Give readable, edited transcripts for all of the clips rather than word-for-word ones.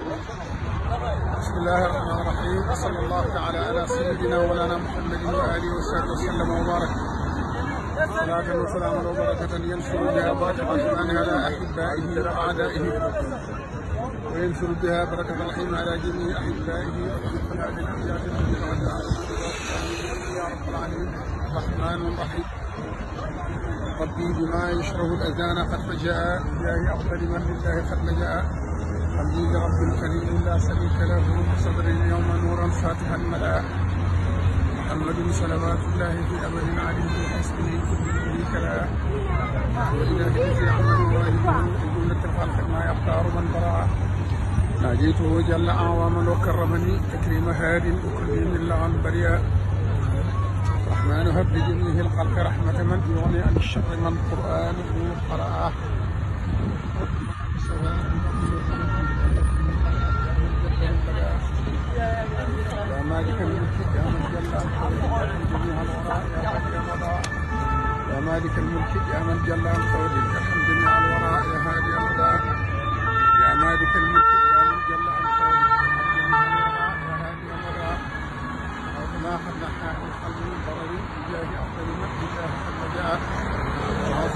بسم الله الرحمن الرحيم. صلى الله تعالى على سيدنا ومولانا محمد وآله وصحبه وسلم وبارك. صلاة وسلاما وبركة ينشر بها بركة الإيمان على أحبائه وأعدائه، وينشر بها بركة الرحيم على جميع أحبائه ويدخل هذه الأحياء التي بعدها يا رب العالمين. الرحمن الرحيم. ربي بما يشره الأذان قد فجاء، بجاه أفضل من لله قد لجأ. حمدي لرب الكريم لا شريك له، صدري اليوم نورا فاتحا ملا. محمد صلوات الله في أبد عليه حسبه كل كلا. وإلهي في عمل واجبه جملة الخلق ما يختار من برا. ناجيته جل أعواما وكرمني تكريم هاد أكرم من لغا بريا. الرحمن هب لجميع الخلق رحمة من يغني عن الشر من قرآنه قرأه. يا مالك الملك يا من جل عن خوض جميع الوراء يا هادي الوراء. يا مالك الملك يا من جل عن خوض ارحم جميع الوراء يا هادي الوراء. يا مالك الملك يا من جل عن خوض ارحم جميع الوراء يا هادي الوراء. وما قد نحاه القلب من ضرر بجاه افضل من بجاه قد لجأ.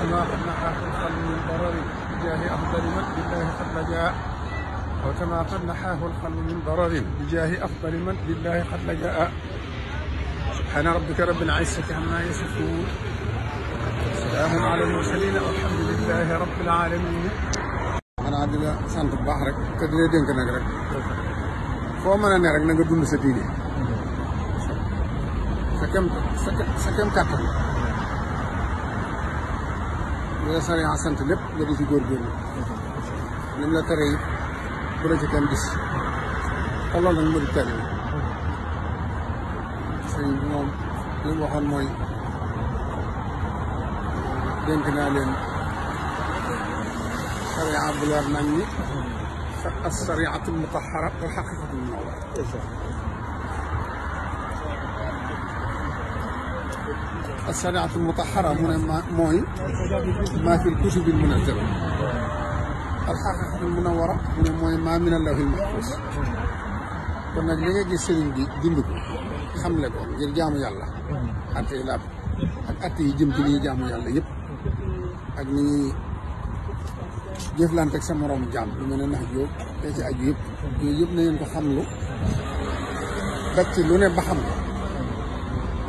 وما قد نحاه القلب من ضرر بجاه افضل من بجاه قد لجأ. وكما قد نحاه القلب من ضرر بجاه أفضل من لله قد لجأ. سبحان ربك رب العزة عما يصفون، سلام على المرسلين والحمد لله رب العالمين. أنا di la sant bu baax rek te di la dénk nag rek foo mën a ne rek na nga dund sa diine sa kem kàttan li la sariya sant lépp nga di ci góorgóorlu lim la tere it bu la ci kenn gis te loolu nag moo di tari sëñ bi moom li mu waxoon mooy dénk naa leen sariya bu leer nañ ni as sariatu mutahara wal xaqiqatu munawwara. as sariatu mutahara mu ne mooy maa fi l-kutubi l-munazzala. alxaqiqatul munawwara mu ne mooy maa min allahil mahfuus. kon nag li nga gis sëriñ bi dind ko xamle ko ngir jaamu yàlla atte yi laab ak atte yi jëm ci li ñuy jaamu yàlla yëpp ak ni ñuy jëflante ak sa moroom jaam lu mel ne nax jóob te ci aju yëpp yooyu yëpp na ngeen ko xamlu daj ci lu ne ba xam ko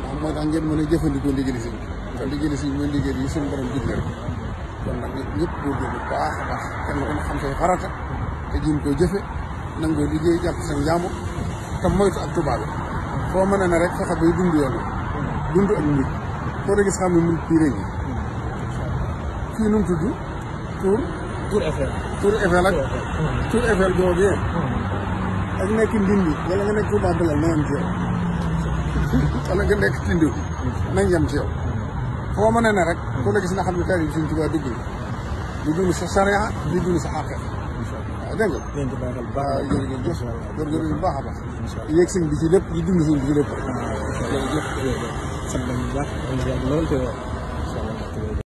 ndax mooy tax ngeen mën a jëfandikoo ndigali sëñ bi te ndigali sëñ mooy ndigal yi suñu borom digle rek. kon nag ñëpp góorgóorlu bu baax a baax kenn ku ne xam say farata te jiim koy jëfe nangoo liggéey jàpp sa njaamu te moytu ak tubaab bi foo mën a ne rek fexe bay dund yoon dund ak nit koo gis xam ne mun piiré ñi fii nu mu tudd Tour Eiffel ak Tour Eiffel boobu ak nekk Ndindi wala nga nekk Touba Belel na yem ci yow wala nga nekk Tindiw nañ yem ci yow foo mën a ne rek ku la gis na xam ne tari bi Sëñ Tuubaa dugg di dund sa sariya di dund sa xàqe. waaw dégg nga. waaw jërëjëf góorgóorlu bu baax a baax. yéeg sëñ bi ci lépp di dund sëñ bi ci lépp. jërëjëf. sant nañu bu baax lool te